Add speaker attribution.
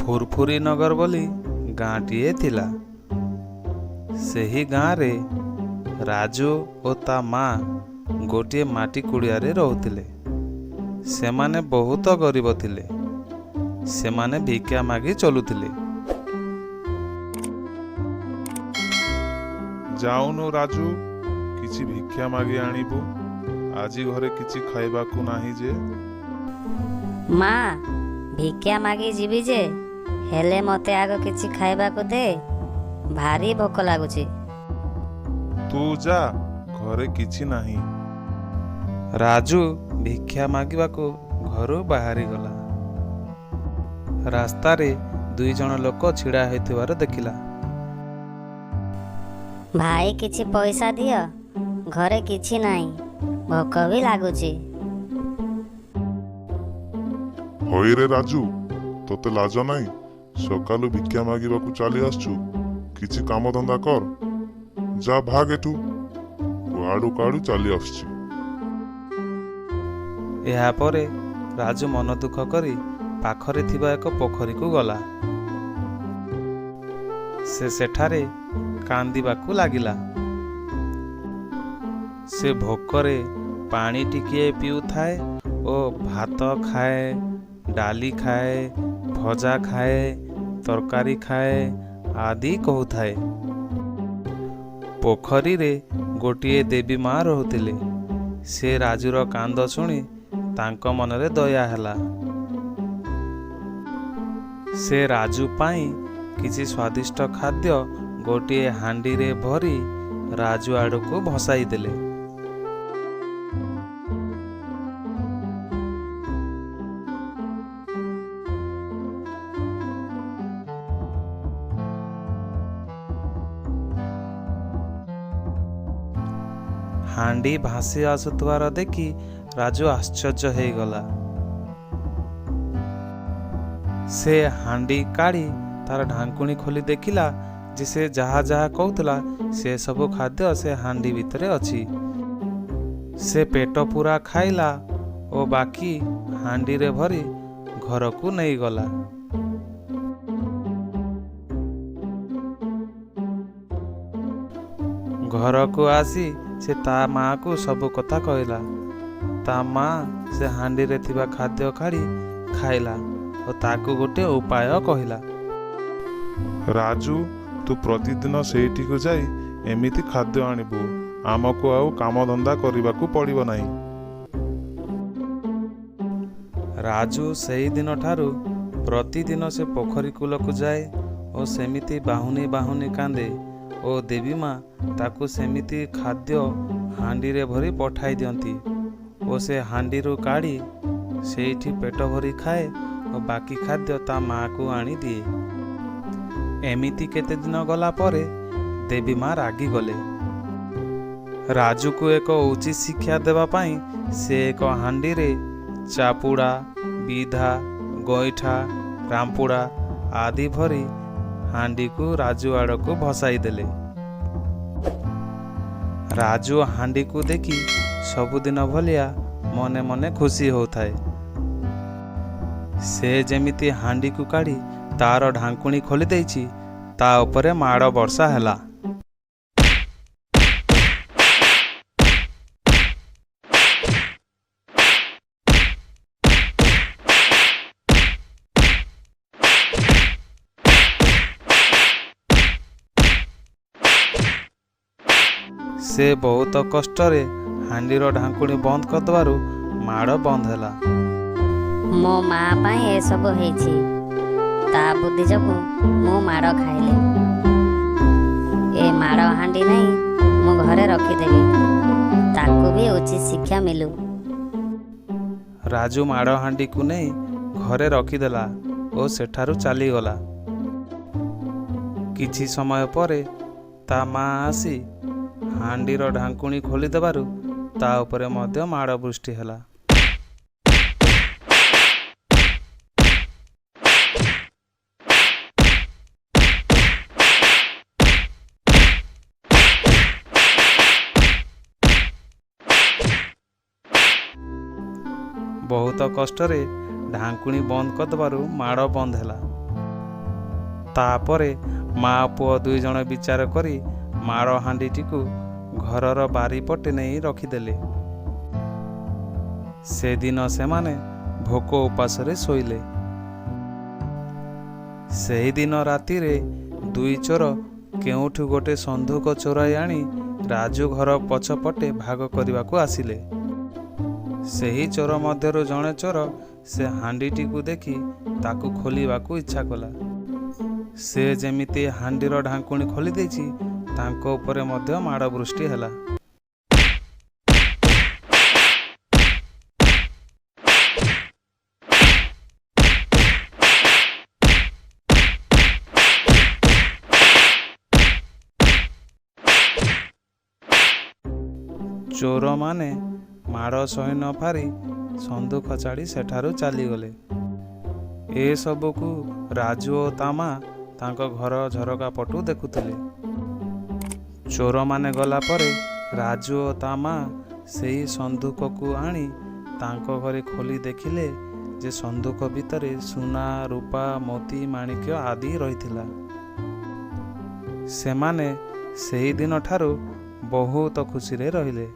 Speaker 1: ଫୁରଫୁରି ନଗର ବୋଲି ଗାଁଟିଏ ଥିଲା। ସେହି ଗାଁରେ ରାଜୁ ଓ ତା ମା ଗୋଟିଏ ମାଟି କୁଡ଼ିଆରେ ରହୁଥିଲେ। ସେମାନେ ବହୁତ ଗରିବ ଥିଲେ। ସେମାନେ ଭିକ୍ଷା ମାଗି ଚଲୁଥିଲେ।
Speaker 2: ଯାଉନୁ ରାଜୁ, କିଛି ଭିକ୍ଷା ମାଗି ଆଣିବୁ। ଆଜି ଘରେ କିଛି ଖାଇବାକୁ ନାହିଁ ଯେ।
Speaker 3: ମା, ଭିକ୍ଷା ମାଗି ଯିବି ଯେ, ହେଲେ ମୋତେ ଆଗ କିଛି ଖାଇବାକୁ ଦେ, ଭାରି ଭୋକ ଲାଗୁଛି।
Speaker 2: ତୁ ଯା, ଘରେ କିଛି ନାହିଁ।
Speaker 1: ରାଜୁ ଭିକ୍ଷା ମାଗିବାକୁ ଘରୁ ବାହାରିଗଲା। ରାସ୍ତାରେ ଦୁଇ ଜଣ ଲୋକ ଛିଡ଼ା ହୋଇଥିବାର ଦେଖିଲା।
Speaker 3: ଭାଇ, କିଛି ପଇସା ଦିଅ, ଘରେ କିଛି ନାହିଁ, ଭୋକ ବି ଲାଗୁଛି।
Speaker 2: ହଇରେ ରାଜୁ, ତୋତେ ଲାଜ ନାହିଁ? ସକାଳୁ ଭିକ୍ଷା ମାଗିବାକୁ ଚାଲି ଆସିଛୁ। କିଛି କାମଧନ୍ଦା କର, ଯା ଭାଗ ଏଠୁ। କୁଆଡୁ କୁଆଡୁ ଚାଲି ଆସୁଛି।
Speaker 1: ଏହାପରେ ରାଜୁ ମନ ଦୁଃଖ କରି ପାଖରେ ଥିବା ଏକ ପୋଖରୀକୁ ଗଲା। ସେ ସେଠାରେ କାନ୍ଦିବାକୁ ଲାଗିଲା। ସେ ଭୋକରେ ପାଣି ଟିକିଏ ପିଉଥାଏ ଓ ଭାତ ଖାଏ, ଡାଲି ଖାଏ, ଭଜା ଖାଏ, ତରକାରୀ ଖାଏ ଆଦି କହୁଥାଏ। ପୋଖରୀରେ ଗୋଟିଏ ଦେବୀ ମା ରହୁଥିଲେ। ସେ ରାଜୁର କାନ୍ଦ ଶୁଣି ତାଙ୍କ ମନରେ ଦୟା ହେଲା। ସେ ରାଜୁ ପାଇଁ କିଛି ସ୍ୱାଦିଷ୍ଟ ଖାଦ୍ୟ ଗୋଟିଏ ହାଣ୍ଡିରେ ଭରି ରାଜୁ ଆଡ଼କୁ ଭସାଇ ଦେଲେ। ହାଣ୍ଡି ଭାସି ଆସୁଥିବାର ଦେଖି ରାଜୁ ଆଶ୍ଚର୍ଯ୍ୟ ହେଇଗଲା। ସେ ହାଣ୍ଡି କାଢ଼ି ତାର ଢାଙ୍କୁଣୀ ଖୋଲି ଦେଖିଲା ଯେ ସେ ଯାହା ଯାହା କହୁଥିଲା, ସେ ସବୁ ଖାଦ୍ୟ ସେ ହାଣ୍ଡି ଭିତରେ ଅଛି। ସେ ପେଟ ପୂରା ଖାଇଲା ଓ ବାକି ହାଣ୍ଡିରେ ଭରି ଘରକୁ ନେଇଗଲା। ଘରକୁ ଆସି ସେ ତା ମାଆକୁ ସବୁ କଥା କହିଲା। ତା ମା ସେ ହାଣ୍ଡିରେ ଥିବା ଖାଦ୍ୟ କାଢ଼ି ଖାଇଲା ଓ ତାକୁ ଗୋଟେ ଉପାୟ କହିଲା।
Speaker 2: ରାଜୁ, ତୁ ପ୍ରତିଦିନ ସେଇଠିକୁ ଯାଇ ଏମିତି ଖାଦ୍ୟ ଆଣିବୁ। ଆମକୁ ଆଉ କାମଧନ୍ଦା କରିବାକୁ ପଡ଼ିବ ନାହିଁ।
Speaker 1: ରାଜୁ ସେଇଦିନଠାରୁ ପ୍ରତିଦିନ ସେ ପୋଖରୀ କୂଳକୁ ଯାଏ ଓ ସେମିତି ବାହୁନି ବାହୁନି କାନ୍ଦେ ଓ ଦେବୀ ମା ତାକୁ ସେମିତି ଖାଦ୍ୟ ହାଣ୍ଡିରେ ଭରି ପଠାଇ ଦିଅନ୍ତି ଓ ସେ ହାଣ୍ଡିରୁ କାଢ଼ି ସେଇଠି ପେଟ ଭରି ଖାଏ ଓ ବାକି ଖାଦ୍ୟ ତା ମାଆକୁ ଆଣି ଦିଏ। ଏମିତି କେତେ ଦିନ ଗଲା ପରେ ଦେବୀ ମା ରାଗିଗଲେ। ରାଜୁକୁ ଏକ ଉଚିତ ଶିକ୍ଷା ଦେବା ପାଇଁ ସେ ଏକ ହାଣ୍ଡିରେ ଚାପୁଡ଼ା, ବିଧା, ଗଇଁଠା, ରାମ୍ପୁଡ଼ା ଆଦି ଭରି ହାଣ୍ଡିକୁ ରାଜୁ ଆଡ଼କୁ ଭସାଇ ଦେଲେ। ରାଜୁ ହାଣ୍ଡିକୁ ଦେଖି ସବୁଦିନ ଭଳିଆ ମନେ ମନେ ଖୁସି ହେଉଥାଏ। ସେ ଯେମିତି ହାଣ୍ଡିକୁ କାଢ଼ି ତାର ଢାଙ୍କୁଣୀ ଖୋଲି ଦେଇଛି, ତା ଉପରେ ମାଡ଼ ବର୍ଷା ହେଲା। ସେ ବହୁତ କଷ୍ଟରେ ହାଣ୍ଡିର ଢାଙ୍କୁଣୀ ବନ୍ଦ କରିଦେବାରୁ ମାଡ଼ ବନ୍ଦ ହେଲା।
Speaker 3: ମୋ ମା ପାଇଁ ଏସବୁ ହେଇଛି। ତା ବୁଦ୍ଧି ଯୋଗୁଁ ମୁଁ ମାଡ଼ ଖାଇଲି। ଏ ମାଡ଼ ହାଣ୍ଡି ନେଇ ମୁଁ ଘରେ ରଖିଦେବି, ତାକୁ ବି ଉଚିତ ଶିକ୍ଷା ମିଳୁ।
Speaker 1: ରାଜୁ ମାଡ଼ ହାଣ୍ଡିକୁ ନେଇ ଘରେ ରଖିଦେଲା ଓ ସେଠାରୁ ଚାଲିଗଲା। କିଛି ସମୟ ପରେ ତା ମା ଆସି ହାଣ୍ଡିର ଢାଙ୍କୁଣୀ ଖୋଲିଦେବାରୁ ତା ଉପରେ ମଧ୍ୟ ମାଡ଼ ବୃଷ୍ଟି ହେଲା। ବହୁତ କଷ୍ଟରେ ଢାଙ୍କୁଣୀ ବନ୍ଦ କରିଦେବାରୁ ମାଡ଼ ବନ୍ଦ ହେଲା। ତାପରେ ମା ପୁଅ ଦୁଇଜଣ ବିଚାର କରି ମାଡ଼ ହାଣ୍ଡିଟିକୁ ଘରର ବାରିପଟେ ନେଇ ରଖିଦେଲେ। ସେଦିନ ସେମାନେ ଭୋକ ଉପାସରେ ଶୋଇଲେ। ସେହିଦିନ ରାତିରେ ଦୁଇ ଚୋର କେଉଁଠୁ ଗୋଟେ ସନ୍ଧୁକ ଚୋରାଇ ଆଣି ରାଜୁ ଘର ପଛପଟେ ଭାଗ କରିବାକୁ ଆସିଲେ। ସେହି ଚୋର ମଧ୍ୟରୁ ଜଣେ ଚୋର ସେ ହାଣ୍ଡିଟିକୁ ଦେଖି ତାକୁ ଖୋଲିବାକୁ ଇଚ୍ଛା କଲା। ସେ ଯେମିତି ହାଣ୍ଡିର ଢାଙ୍କୁଣୀ ଖୋଲିଦେଇଛି, ତାଙ୍କ ଉପରେ ମଧ୍ୟ ମାଡ଼ ବୃଷ୍ଟି ହେଲା। ଚୋରମାନେ ମାଡ଼ ସହି ନ ପାରି ସନ୍ଦୁକ ଛାଡ଼ି ସେଠାରୁ ଚାଲିଗଲେ। ଏସବୁକୁ ରାଜୁ ଓ ତା ମା ତାଙ୍କ ଘର ଝରକା ପଟୁ ଦେଖୁଥିଲେ। ଚୋରମାନେ ଗଲା ପରେ ରାଜୁ ଓ ତା ମା ସେହି ସନ୍ଦୁକକୁ ଆଣି ତାଙ୍କ ଘରେ ଖୋଲି ଦେଖିଲେ ଯେ ସନ୍ଦୁକ ଭିତରେ ସୁନା, ରୂପା, ମୋତି, ମାଣିକ୍ୟ ଆଦି ରହିଥିଲା। ସେମାନେ ସେହିଦିନଠାରୁ ବହୁତ ଖୁସିରେ ରହିଲେ।